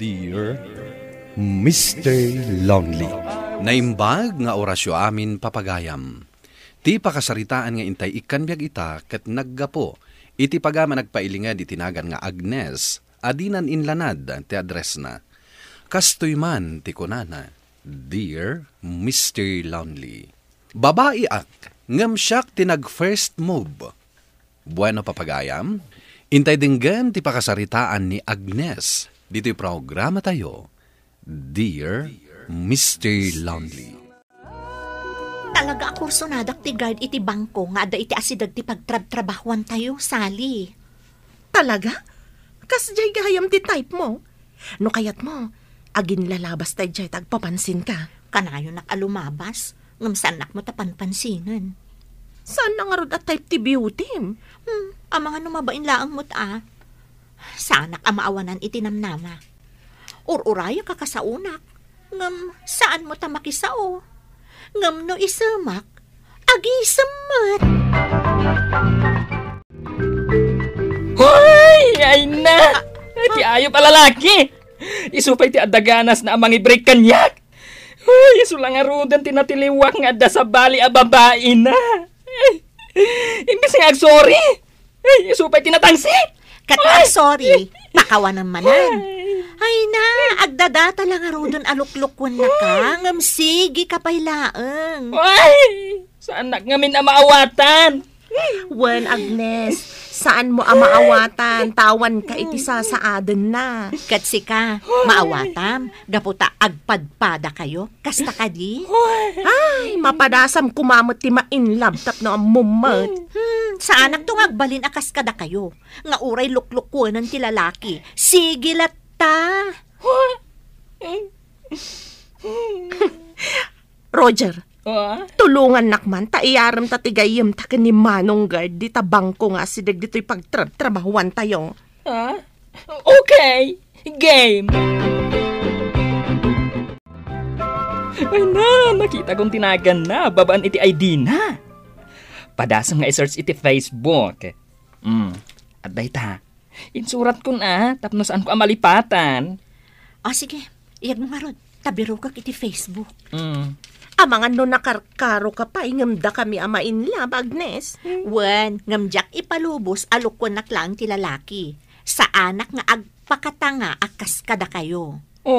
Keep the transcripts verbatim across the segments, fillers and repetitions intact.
Dear Mister Lonely. Naimbag nga orasyo amin, papagayam. Ti pakasaritaan nga intay ikkan biag ita ket naggapu iti pagayam a nagpailinged iti nagan nga Agnes a dinan inlanad ti addressna. Kastoy man ti kunana, "Dear Mister Lonely, babaiak, ngem siak ti nag-first move." Bueno, papagayam, intay denggen ti pakasaritaan ni Agnes ditoy programatayo, Dear Mister Lonely. Talaga a kursonadak ti guard iti bangko nga adda iti asideg ti pagtrabtrabahuantayo, Sally. Talaga? Kasdiay gayam ti type mo? No kayatmo, aginlalabas ta idiay ta agpapansinka. Kanayonak a lumabas, ngem saannak met a panpansinen. Saan na ngarud a type ti beauty? Hmm, amangan no mabain laeng met a. Saanak a maawanan iti namnama. Ur-urayak a kasaonak, ngem saan met a makisao. Ngem no isemak, agisem met. Hoy! Ay na! Ay, ti ayop a lalaki! Isu pay ti adda ganasna a mangi-break kaniak! Hoy, isu la ngaruden ti natiliwak nga adda sabali a babaina! Ay, imbes nga agsorry! Ay, isu pay ti natangsit! Ket ay, sorry, pakawanem manen. Ay. Ay na, agdadata la ngaruden a luklukuennaka, ngem sige ka pay laeng. Ay, saannak ngamin a maawatan. Wen, Agnes, saan mo a maawatan, ta awan ka iti sasaadenna. Ket sika, maawatam, gapu ta agpadpadakayo. Kasta kadi? Ay, mapadasam koma met ti ma-in love tapno ammom met. Hmm, saanakto nga agbalin a kas kadakayo, nga uray luklukuenan ti lalaki. Sige latta. Roger, ah? Tulongannak man ta iyaremta ti gayyemta ken ni Manong Guard dita bangko nga asideg ditoy pagtrabtrabahuantayo. Ah? Okay! Game! Ay na, nakitakon ti naganna babaen iti I D na. Padasem nga i-search iti Facebook. Hmm, adda ita. Insuratkon a, tapno saanko a malipatan. O, sige. Iyagmo ngarud, ta birokak iti Facebook. Mm. Amangan no nakarkaroka pay ngem dakami a ma-in love, Agnes. Wen, ngem diak ipalubos a lukuennak laeng ti lalaki. Saanak nga agpakatanga a kas kadakayo. O,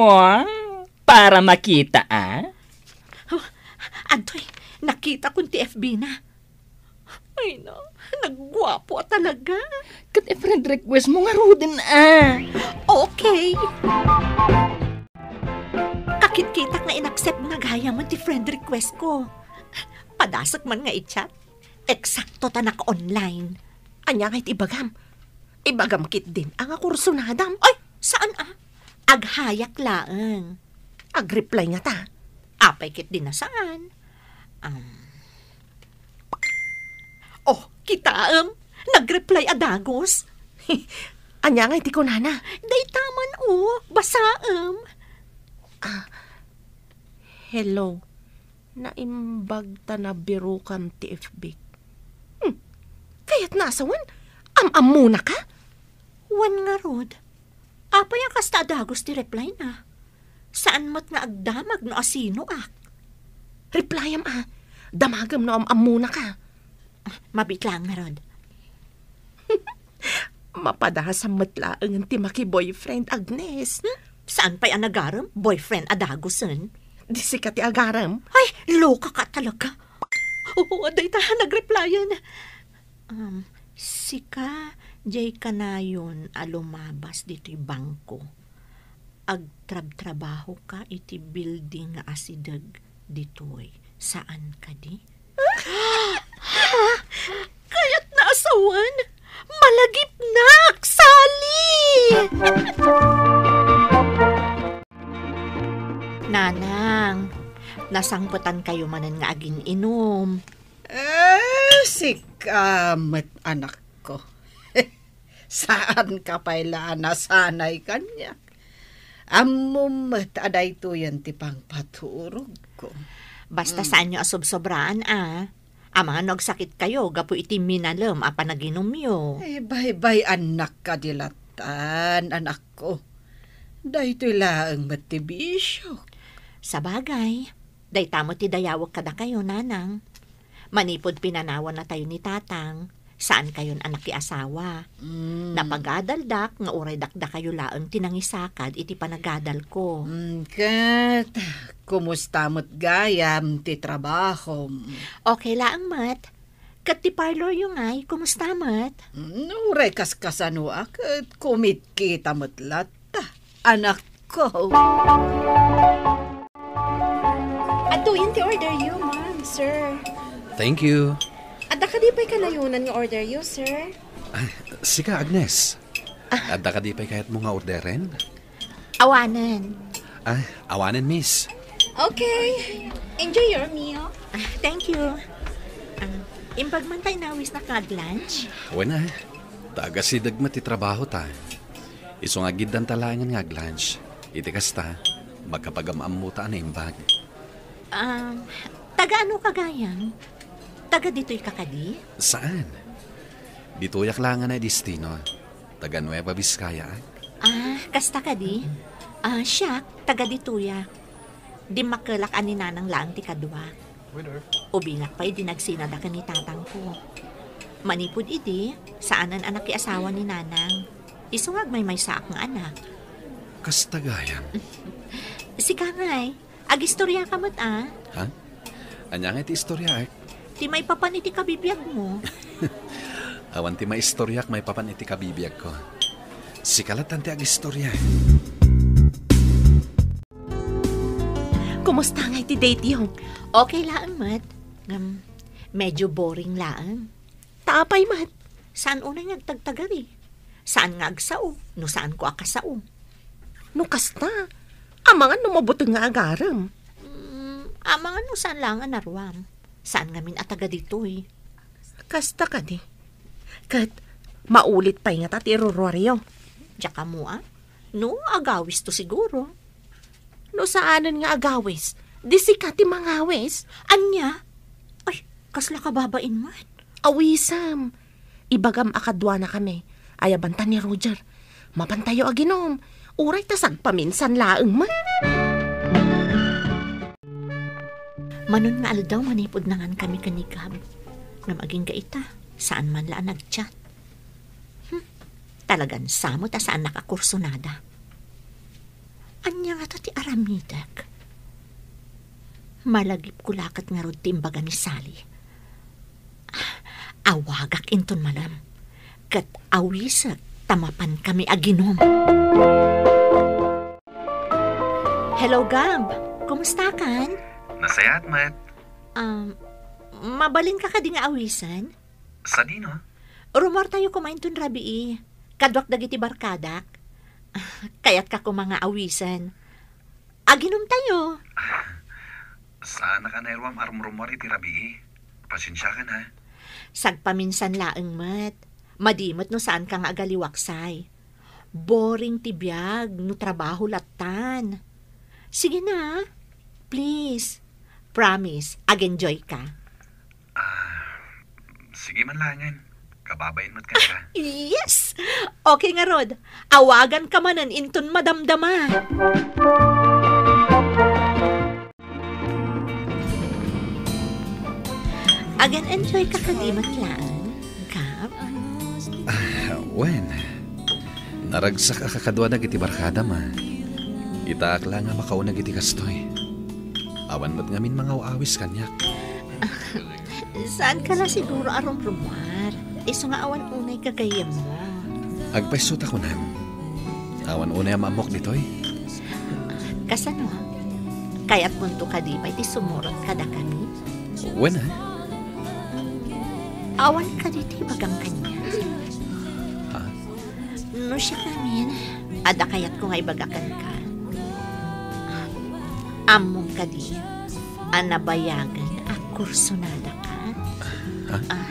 para makita, a? Oh, adtoy, nakitakon ti F B na. Ay na, nagguapo a talaga. Ket i-friend request mo ngaruden a. Okay. Kakitkitak nga in-accept na gayam ti friend request ko. Padasek man nga i-chat. Eksakto ta naka-online. Ania nga iti ibagam? Ibagam ketdin a nga kursonadam. Ay, saan a? Aghayak laeng. Agreply ngata. Apay ketdin a saan? Um, Oh, kitaem, nagreply a dagus. Ania nga iti kunana? Dayta man, o, basaem. Ah, hello. Naimbag ta nabirokam ti F B. Hmm. Kayatna a sawen? Am-ammonaka? Wen ngarud. Apay a kasta a dagus ti reply na? Saan met nga agdamag no asinoak? Replyam a, damagem no am-ammonaka. Ah, mabiit laeng ngarud. Mapadasam met laengen ti maki-boyfriend, Agnes. Hmm? Saan pay a nagarem? Boyfriend a dagusen? Di sika ti agarem? Ay, loka ka talaga. Oo, dayta, nagreplyan. Um, sika, diay kanayon a lumabas ditoy bangko. Agtrabtrabahoka iti building nga asideg ditoy. Saan kadi? Ha? Kayatna a sawen? Malagipnak, Sally! Nanang, nasangpetankayo manen nga agin-inum. Eh, sika met, anakko. Saanka pay la a nasanay kaniak. Ammom met a daytoyen ti pangpaturogko. Basta Mm. saanyo a sobsobraan, a. Amangan no agsakitkayo gapu iti minalem a panaginumyo. Eh, baybay-annak kadi lattan, anakko. Daytoy laeng met ti bisio. Sabagay, dayta met ti dayawek kadakayo, Nanang. Manipud pinanawannatayo ni Tatang, saankayon a nakiasawa. Mm. Napagadaldak nga uray dakdakayo laeng ti nangisakad iti panagadalko. Mm, ket, kumusta met gayam ti trabahom? Okay laeng met. Ket ti parloryo ngay, kumusta met? Mm, uray kaskasano a ket kumitkita met latta, anakko. Adtoyen ti orderyo, ma'am, sir. Thank you. Adda kadi pay kanayonan nga orderyo, sir? Ay, sika, Agnes. Ah. Adda kadi pay kayatmo nga orderen? Awanen. Ah, awanen, miss. Okay. Enjoy your meal. Ah, thank you. Ah, imbag man tay nawis na kag lunch? Wen a. Tagasideg met ti trabaho ta. Isu nga agiddanta laengen nga aglunch. Iti kasta, makapagam-ammota a naimbag. Ah, taga ano ka gayam? Taga ditoy ka kadi? Saan? Ditoyak laengen a destino. Taga Nueva Vizcaya ak. Ah, kasta kadi? Ah, siak, taga ditoyak. Dimmakkelak a ni Nanang laeng ti kaduak. Ubingak pay idi nagsina daka ni tatangko. Manipud idi, saanen a nakiasawa ni Nanang. Isu nga agmaymaysaak nga anak. Kasta gayam. Sika ngay, agistoriaka met a. Ha? Ania ngay ti istoriaek? Ti maipapan iti kabibiagmo. Awan ti maistoriak maipapan iti kabibiagko. Sika lattan ti agistoria. Kumusta ngay ti date-yo? Okay laeng met. Ngem, medyo boring laeng. Ta apay met? Saan unay nga agtagtagari? Saan nga agsao no saanko a kasao? No kasta, amangan no mabuteng nga agarem. Mm, amangan no saan laeng a naruam. Saan ngamin a taga ditoy? Kasta kadi. Ket, maulit pay ngata ti iruruaryo. Diak ammo a. No, agawisto siguro. No saanen nga agawis, di sika ti mangawis. Ania? Ay, kasla kababain met. Awisem. Ibagam a kaduanakami. Ayabanta ni Roger. Mapantayo aginom. Uray ta sagpaminsan laeng met. Manon nga aldaw manipud nangankami ken ni Gab. Ngem agingga ita, saan man la a nag-chat. Hmm, talagan sa met a saan nakakursunada. Ania ngata ti aramidek? Malagipko la ket ngarud ti imbaga ni Sally. Awagak inton malem, ket awisek ta mapankami aginom. Hello, Gab. Kumustakan? Nasayaat met. Um, mabalinka kadi nga awisen? Sadino? Rummuartayo koma inton rabii. Kaduak dagiti barkadak. Kayatka koma nga awisen. Aginomtayo. Saanak a nairuam a rumrummuar iti rabii. Pasensiakan, ha? Sagpaminsan laeng met. Madi met no saanka nga agaliwaksay. Boring ti biag no trabaho lattan. Sige na. Please. Promise, ag-enjoy ka. Ah, sige man laengen. Kababain met kenka. Yes! Okay ngarud, awaganka manen inton madamdama. Agan-enjoy ka kadi met laeng, Gab? Ah, wen. Naragsak a kakaduanak iti barkadam a. Itaak la nga makauneg iti kastoy. Awan met ngamin mangaw-awis kaniak. Saanka la siguro a rumrumuar. Isu nga awan unay gagayyemmo. Agpayso ta kunam. Awan unay a maammok ditoy. Kasano? Kayatmonto kadi pay ti sumurot kadakami? Wen a. Awan kadi ti ibagam kaniak? Ha? No siak ngamin, adda kayatko nga ibaga kenka. Ammom kadi a nabayagen a kursunadaka? Ha? Ah.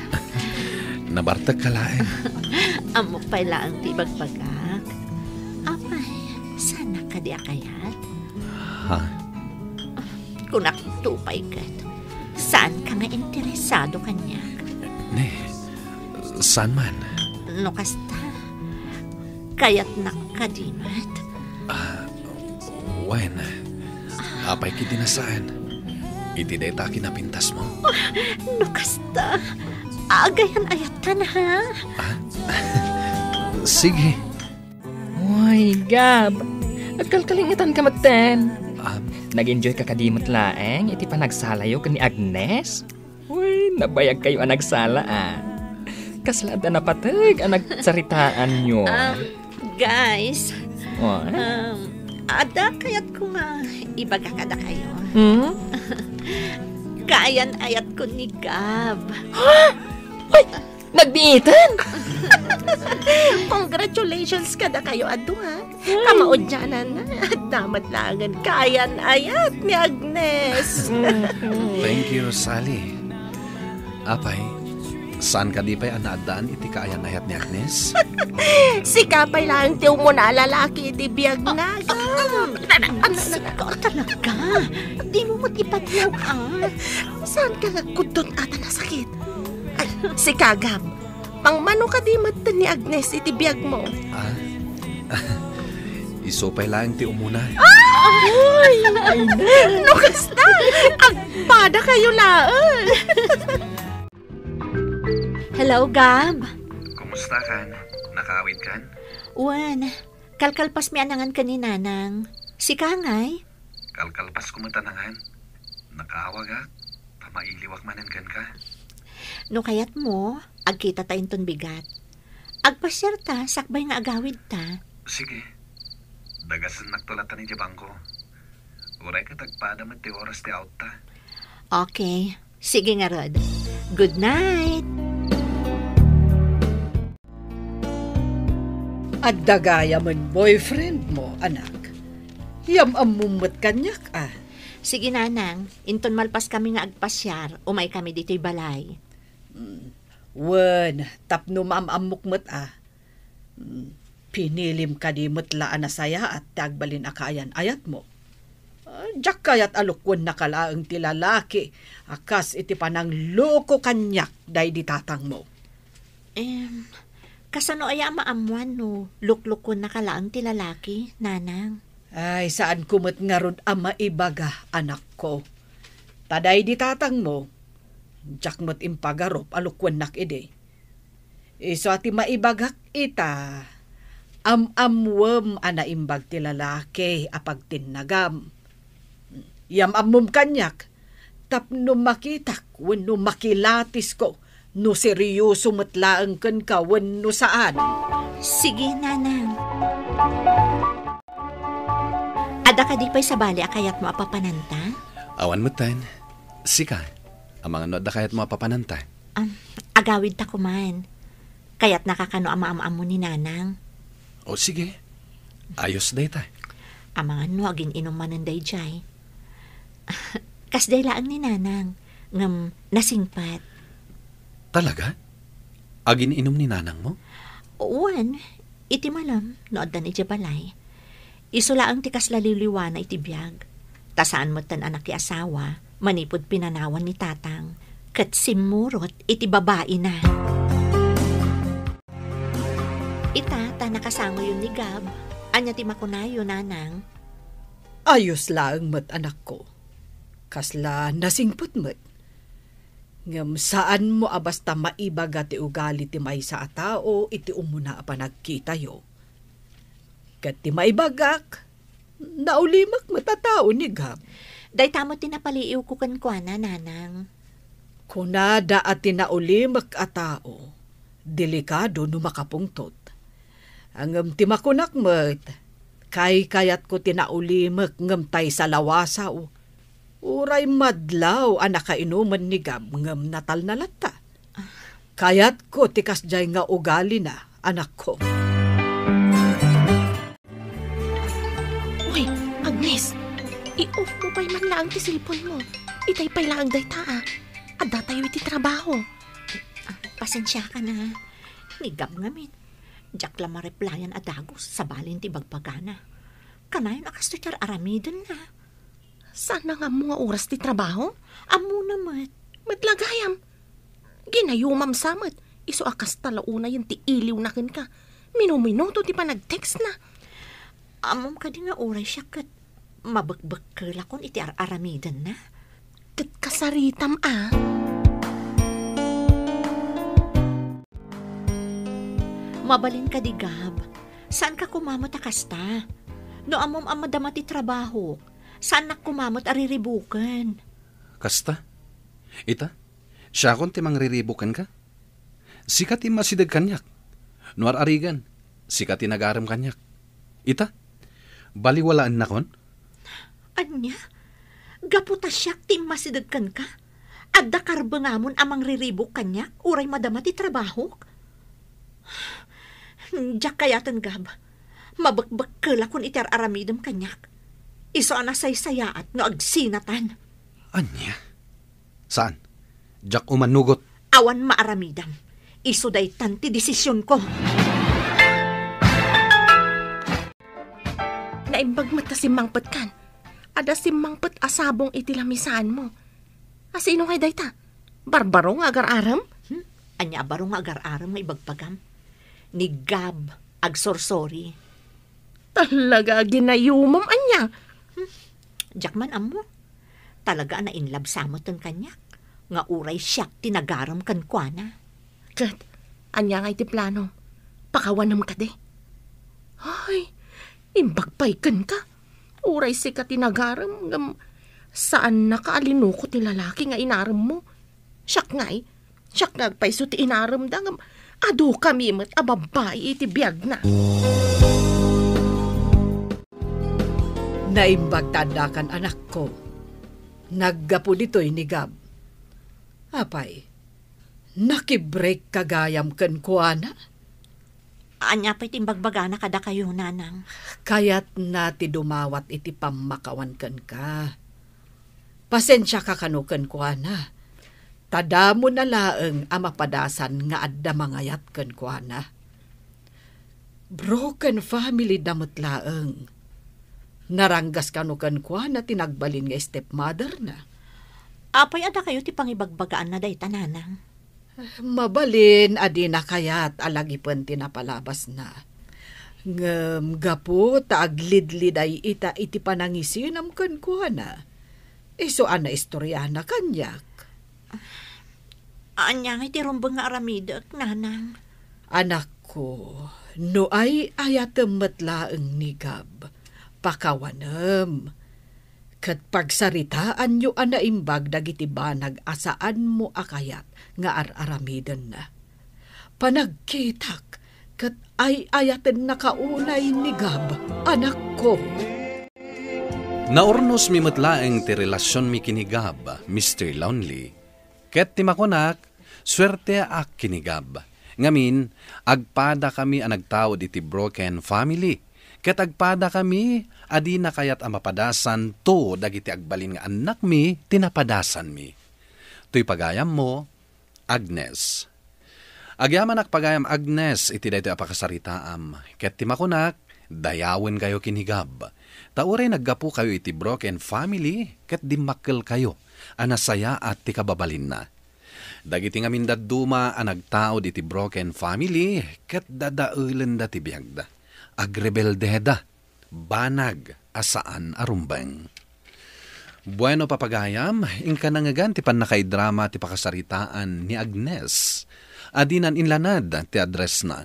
Nabartekka laeng. Ammok pay laeng ti ibagbagak. Apay, saanak kadi a kayat? Ha? Kunak to pay ket, saanka nga interesado kaniak? Ne, saan man? No kasta, kayatnak kadi met? Ah, Wen, apay ketdi a saan? Iti dayta kinapintasmo? No kasta, agayan-ayatta, ha? Ah? Sige. Uy, Gab, agkalkalingetanka metten. Ah. Nag-enjoyka kadi met laeng iti panagsalayo ken ni Agnes? Uy, nabayagkayo a nagsala, ah. Kasla adda napateg a nagsaritaanyo. Um, guys, What? um, adda kayatko nga ibaga kadakayo. Hmm? Kaayan-ayatko ni Gab. Ha? Uy, nagbiitan? Congratulations kadakayo a dua. Kamaudianan, adda met laengen kaayan-ayat ni Agnes. Thank you, Sally. Apay, saan kadi pay a naaddaan iti kaayan-ayat ni Agnes? Sika pay laeng ti umuna a lalaki iti biagna. Sika talaga. Dimo met ipatlaw, ah. Saan ka nagkudtot ata nasakit? Ay, sika, Gab. Pangmano kadi met ni Agnes iti biagmo? Ah? Isu pay laeng ti umuna. Ay! No kasta, agpadakayo laeng. Hello, Gab. Kumusta kan? Nakaawid kan? Wen, kalkalpasmi a nangan ken ni Nanang. Sika ngay? Kalkalpasko met a nangan. Nakaawagak, ta mailiwak manen kenka. No kayatmo, agkitata inton bigat. Agpasiarta, sakbay nga agawidta. Sige. Dagasennakto latta idiay bangko. Uray ket agpada met ti oras ti outa. Okay. Sige ngarud. Good night! Adda gayamen boyfriend mo, anak. Yam-ammom met kaniak, a. Sige, Nanang. Inton malpaskami nga agpasiar, umaykami ditoy balay. Mm. Wen, tapno maam-ammok met, a. Mm. Pinilim kadi met la a nasayaat ti agbalin a kaayan-ayatmo. Ah, diak kayat a lukuennaka laeng ti lalaki a kas iti panangloko kaniak daydi tatangmo. Em, kasano aya a maammoan no luklukuennaka laeng ti lalaki, Nanang? Ay, saanko met ngarud a maibaga, anakko. Ta daydi tatangmo, diak met impagarup a lukuennak idi. Isu a ti maibagak ita, am-ammoem a naimbag ti lalaki a pagtinnagam. Yam-ammom kaniak, tapno makitak wenno makilatisko no seryoso met laeng kenka wenno saan. Sige, Nanang. Adda kadi pay sabali a kayatmo a papananta? Awan metten. Sika, amangan no adda kayatmo a papananta? Am, agawidta koman. Kayatnaka kano a maam-ammo ni Nanang? O, sige. Ayos dayta. Amangan no agin-inum manen daydiay. Kasdiay laeng ni Nanang, ngem nasingpet. Talaga? Agin-inum ni Nanangmo? Wen, iti malem, no addan idiay balay. Isu laeng ti kasla liwliwana iti biag. Ta saan metten a nakiasawa manipud pinanawan ni Tatang, ket simmurot iti babaina. Ita, ta nakasangoyon ni Gab. Ania ti makunayo, Nanang? Ayos laeng met, anakko. Kasla nasingpet met. Ngem saanmo a basta maibaga ti ugali ti maysa a tao iti umuna a panagkitayo. Ket ti maibagak, naulimek met a tao ni Gab. Dayta met ti napaliiwko kenkuana, Nanang. Kunada a ti naulimek a tao, delikado no makapungtot. Ngem ti makunak met, kaykayatko ti naulimek ngem tay salawasaw. Uray madlaw a nakainumen ni Gab ngem natalna latta. Kayatko ti kasdiay nga ugalina, anakko. Uy, Agnes, i-off mo pay man laeng ti cellphone mo. Itay pay laeng dayta, a. Addatayo iti trabaho. Ah, pasensiaka na. Ni Gab ngamin. Diak la mareplyan a dagus sabali ti bagbagana. Kanayon a kastoy ti ar-aramidenna. Saan nga ammo nga oras ti trabaho? Ammona met. Met la gayam. Ginayumam sa met. Isu a kasta la unayen ti iliwna kenka. Minuminuto ti panagtextna. Ammom kadi nga uray siak ket Mabekbekkelakon iti ar-aramidenna. Ket kasaritam a. Mabalin kadi, Gab. Saanka koma met a kasta. No ammom a madama ti trabahok, saannak koma met a riribuken. Kasta? Ita, siakon ti mangriribuk kenka? Sika ti masideg kaniak. No ar-arigan, sika ti nagarem kaniak. Ita, baliwalaennakon? Ania? Gapu ta siak ti immasideg kenka? Adda karbengamon a mangriribuk kaniak uray madama ti trabahok? Diak kayaten, Gab. Mabekbekkelakon iti ar-aramidem kaniak. Isu a nasaysayaat no agsinatan. Ania? Saan? Diak umanugot. Awan maaramidam. Isu daytan ti desisionko. Naimbag met ta simmangpetkan. Adda simmangpet a sabong iti lamisaanmo. A sino ngay dayta? Barbaro nga agar-arem? Hmm? Ania a baro nga agar-arem nga ibagbagam? Ni Gab, agsorsori. Talaga a ginayumom, ania? Hmm? Diak man ammo. Talaga a nainlabsa metten kaniak, nga uray siak ti nagarem kenkuana. Ket, ania ngay ti plano? Pakawanem kadi? Ay, imbag pay kenka. Uray sika ti nagarem, ngem saannaka a linuko ti lalaki nga inaremmo. Siak ngay, siak nga agpayso ti inaremda, ngem adu kami met a babbai iti biagna. Naimbag ta addakan, anakko. Naggapu ditoy ni Gab. Apay, nakibrekka gayam kenkuana? Ania pay ti imbagbagana kadakayo, nanang? Kayatna ti dumawat iti pammakawan kenka. Pasensiaka kano kenkuana. Ta damona laeng a mapadasan nga adda mangayat kenkuana. Broken family da met laeng. Naranggas kano kenkuana ti nagbalin nga stepmother na. Apay a dakayo ti pangibagbagaanna dayta, nanang? Mabalin a dina kayat a lagipen ti napalabasna. Ngem gapu ta aglidliday ita iti panangisinam kenkuana, isu a naistoriana kaniak. Ania ngay ti rumbeng nga aramidek, nanang? Anakko, no ay-ayatem met laeng ni Gab, pakawanem. Ket pagsaritaanyo a naimbag dagiti banag a saanmo a kayat nga ar-aramidenna. Panagkitak ket ay-ayatennaka unay ni Gab, anakko. Naurnosmi met laeng ti relasionmi ken ni Gab, Mister Lonely. Ket ti makunak, suerteak ken ni Gab. Ngamin, agpadakami a nagtaud iti broken family. Ket agpadakami a dina kayat a mapadasanto dagiti agbalin nga annakmi ti napadasanmi. Toy pagayammo, Agnes. Agyamanak pagayam, Agnes, iti daytoy a pakasaritaam, ket ti makunak, dayawenkayo ken ni Gab. Ta uray naggapukayo iti broken family, ket dimmakkelkayo a nasayaat ti kababalinna. Dagiti ngamin dadduma a nagtaud iti broken family, ket dadaelenda ti biagda. Agrebeldeda. Banag a saan a rumbeng. Bueno, papagayam, inka nangngegan ti pannakaidrama ti pakasaritaan ni Agnes. Adinan inlanad ti addressna.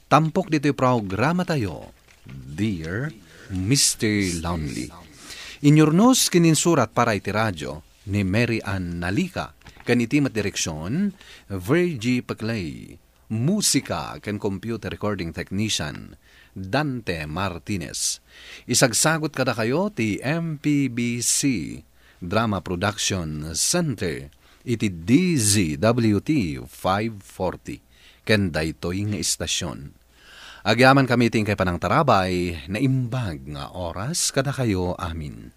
Tampok ditoy programatayo, Dear Mister Lonely. Inyurnos ken insurat para iti radio ni Mary Ann Nalica, ken iti met direksion, Virgie Peclay. Musika ken computer recording technician, Dante Martinez. Isagsagut kadakayo ti M P B C Drama Production Center iti D Z W T five forty ken daytoy nga istasion. Agyamankami iti inkay panangtarabay, naimbag nga oras kadakayo amin.